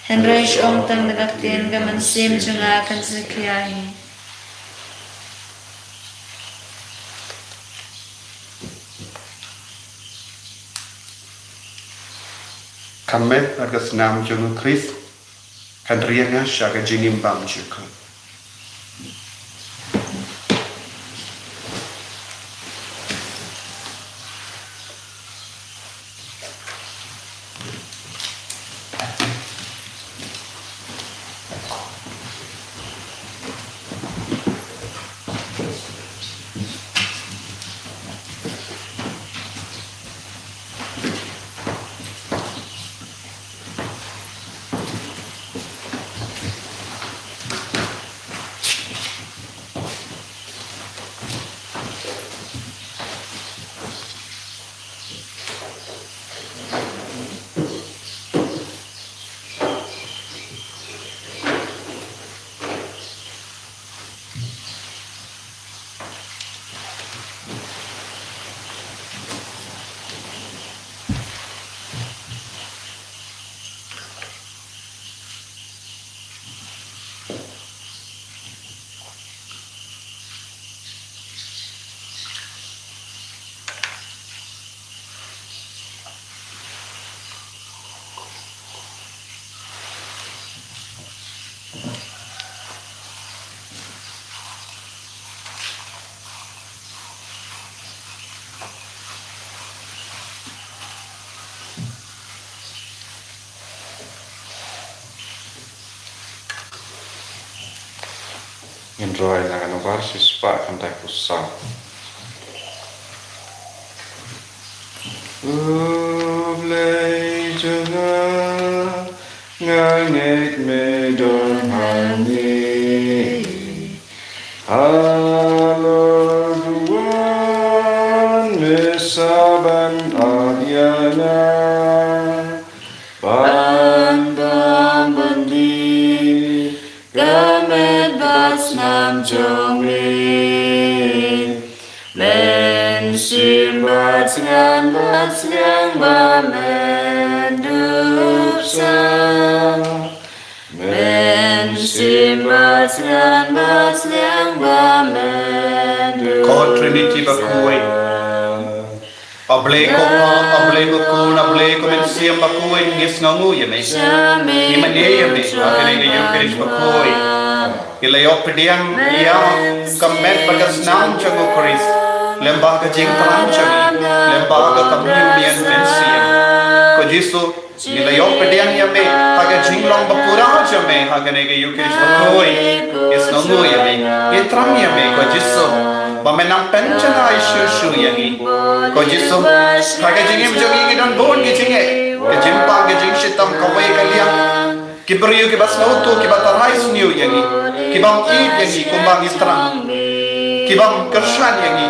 hynrei shu ong tang da ka ktien, ka mynsiem jong nga kan sa khia hi. Ka met bad ka snam jong u Khrist kan ri ïa nga sha ka jingim bymjukut. Roi na ka nombar shispah khyndai phew saw. U Blei jong nga, nga ngeit me don hangne. Halor u wan me sa ban ap ïa nga. Ban dang ban die ka met bad snam jong me. Mynsiem bad sngewbha bad sngewbha ba me dup sa. Mynsiem bad sngewbha bad sngewbha ba me dup sa. Ko Trinity bakhuid. A Blei ko Pa, a Blei ko Khun, a Blei ko Mynsiem bakhuid, ngi sngewnguh ïa me. Ngi mane ïa me ha kane ka Ïukharist bakhuid. Ngi la ïoh pdiang ïa ka met bad ka snam jong u Khrist, lem bad ka jingthrang jong ngi, lem bad ka kamïoh mynsiem. Ko Jisu, ngi la ïoh pdiang ïa me ha ka jinglong bapura jong me ha kane ka Ïukharist bakhuid. Ngi sngewnguh ïa me, ngi thrang ïa me ko Jisu, ba men nang pynjanai shuh shuh ïa ngi. Ko Jisu, ha ka jingim jong ngi ngi don bun ki jingeh, ka jingpang, ka jingshitom, kawei ka liang. Ki briew kiba sngewthuh, kiba tharai sniew ïa ngi, ki bym ïeit ïa ngi kumba ngi thrang, ki bym kyrshan ïa ngi,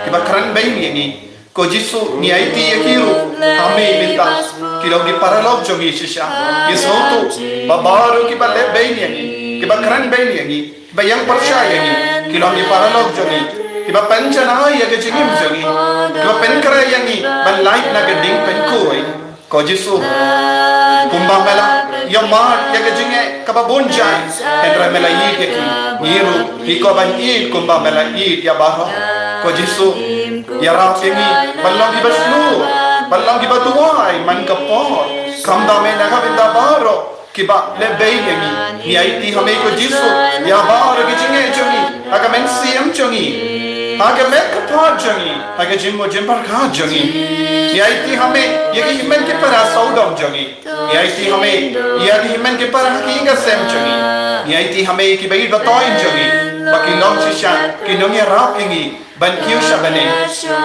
kiba kren bein ïa ngi. Ko Jisu, ngi aiti ïa ki ruh ha me mynta, ki long ki paralok jong ngi shisha. Ngi sngewthuh ba baroh kiba leh bein ïa ngi, kiba kren bein ïa ngi, kiba ïeng pyrshah ïa ngi, ki long ki paralok jong ngi, kiba pynjanai ïa ka jingim jong ngi, kiba pynkhreh ïa ngi ban lait na ka diengpynkhuid. Ko Jisu, kumba me la ïohmad ïa ka jingeh kaba bun jait, hynrei me la ïeit ïa ki. Ngi ruh ngi kwah ban ïeit kumba me la ïeit ïa baroh. Ko Jisu, ïarap ïa ngi ban long kiba shlur, ban long kiba duwai man ka por. Khamtam me na ka bynta baroh kiba leh bein ïa ngi. Ngi aiti ha me ko Jisu ïa baroh ki jingeh jong ngi, ha ka mynsiem jong ngi, ha ka met ka phad jong ngi, ha ka jingmut jingpyrkhat jong ngi. Ngi aiti ha me ïa ki hynmen ki para sawdong jong ngi. Ngi aiti ha me ïa ki hynmen ki para ha ki ïing ki sem jong ngi. Ngi aiti ha me ïa kiba ïeit ba thoh jong ngi, ba ki long shisha ki nongïarap ïa ngi ban kiew sha bneng,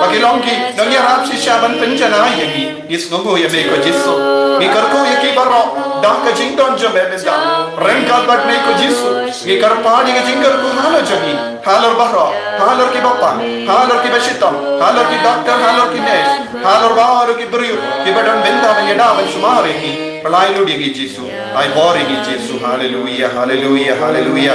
ba ki long ki nongïarap shisha ban pynjanai ïa ngi. Ngi sngewnguh ïa me ko Jisu. Ngi kyrkhu ïa ki baroh da ka jingdon jong me mynta. Ryngkat bad me ko Jisu, ngi kyrpad ïa ka jingkyrkhu halor jong ngi, halor baroh, halor kiba pang, halor kiba shitom, halor ki doktor, halor ki nurse, halor baroh ki briew kiba don bynta ban ïada ban sumar ïa ngi. Pynlait lut ïa ngi Jisu. Ai bor ïa ngi Jisu. Haleluia, haleluia, haleluia.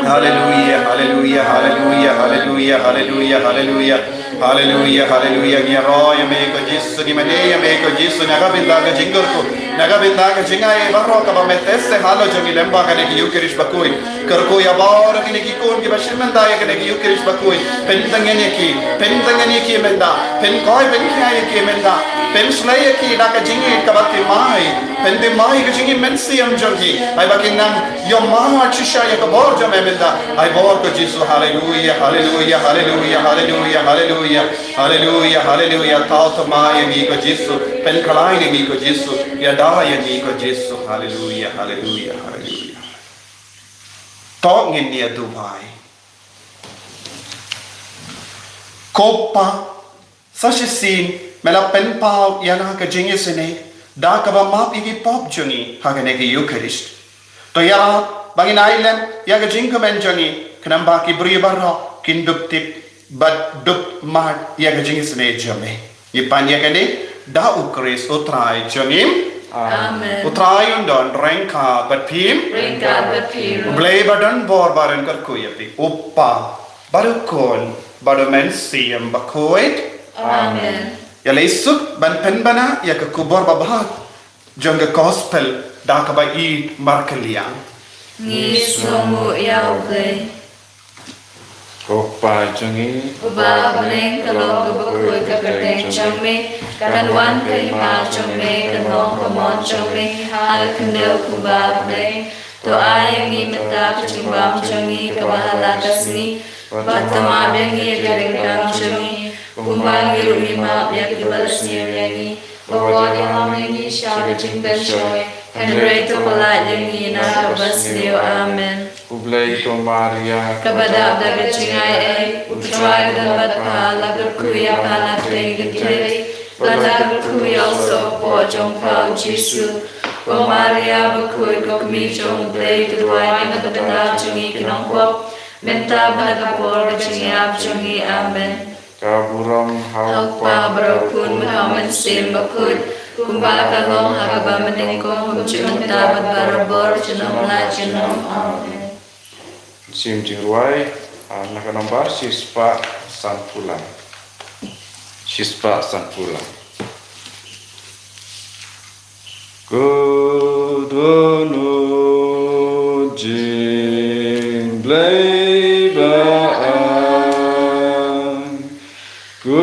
Haleluia, haleluia, haleluia, haleluia, haleluia, haleluia. Haleluia, haleluia. Ngi ïaroh ïa me ko Jisu, ngi mane ïa me ko Jisu, na ka bynta ka jingkyrkhu, na ka bynta ka jingai baroh kaba me test halor jong ngi lem bad kane ka Ïukharist bakhuid. Kyrkhu ïa baroh kine ki khun kiba shim bynta ïa kane ka Ïukharist bakhuid. Pyntngen ïa ki, pyntngen ïa ki mynta, pynkhuid pynkhia ïa ki mynta, pynshlei ïa ki da ka jingïeit kaba thymmai, pynthymmai ka jingim mynsiem jong ki. Ai ba kin nang ïohmad shisha ïa ka bor jong me mynta. Ai bor ko Jisu, haleluia, haleluia, haleluia, haleluia, haleluia. Haleluia, haleluia. Thaw thymmai ïa ngi ko Jisu, pynkhlaiñ ïa ngi ko Jisu, ïada ïa ngi ko Jisu. Haleluia, haleluia, haleluia. To ngin ïa duwai. Ko Pa, sa shisien me la pynpaw ïa nga ka jingisynei da kaba map ïa ki pop jong ngi ha kane ka Ïukharist. To ïarap ba ngin ai lem ïa ka jingkmen jong ngi, khnang ba ki briew baroh kin dup tip bad dup mad ïa ka jingisynei jong me. Ngi pan ïa kane da u Khrist u Trai jong ngi. Amen. U Trai un don ryngkat bad phi. Ryngkat bad phi ruh. U Blei ba don bor ba don kyrkhu ïa phi, u Kpa bad u Khun bad u Mynsiem Bakhuid. Amen. Ïa lei suk ban pynbna ïa ka khubor babha jong ka gospel da kaba ïeit markylliang. Ngi sngewnguh ïa U Blei. Ko Pa jong ngi uba ha bneng, ka long kaba khuid ka kyrteng jong me, kan wan ka hima jong me, kan long ka mon jong me ha ka khyndew kumba ha bneng. To ai ïa ngi mynta ka jingbam jong ngi kaba ha la ka sngi, bad to map ïa ngi ïa ka ryngkang jong ngi, kumba ngi ruh ngi map ïa kiba la sniew ïa ngi. To wat ïalam ïa ngi sha ka jingpynshoi, Hynrei to pyllait ïa ngi na kaba sniew. Amen. Khublei ko Maria, kaba dap da ka jingaiei, U Trai u don bad pha, la kyrkhu ïa pha na pdeng ki kynthei, bad la kyrkhu ïa u soh hapoh jong pha U Jisu. Ko Maria bakhuid, ko kmie jong U Blei, to duwai na ka bynta jong ngi ki nongpop, mynta bad ha ka por ka jingïap jong ngi. Amen. Ka burom ha U Kpa bad ha U Khun bad ha U Mynsiem Bakhuid, kumba ka long ha kaba nyngkong, kumjuh mynta bad barabor, junom la junom. Amen. Sim jingrwai, ah, na ka nombar shispah sanphew lai. Shispah sanphew lai. Ko Dohnud jingblei ba-an, ko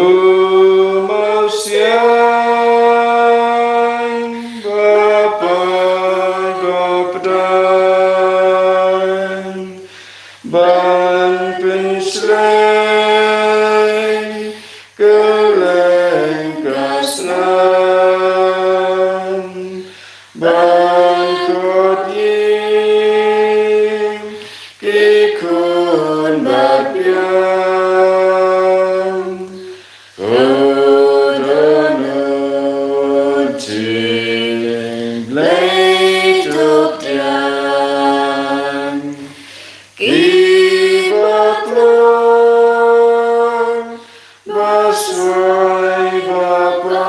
Mawsiang ba-pait ba-pdeng, ban pynshlei kylleng ka snam, ban khot ïing ki khun bad biang. Ko Dohnud jingblei, to pdiang. Ki bakhlaiñ basoi bapan.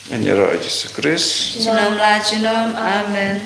Ngan ïaroh ïa U Jisu Khrist. Junom la junom. Amen.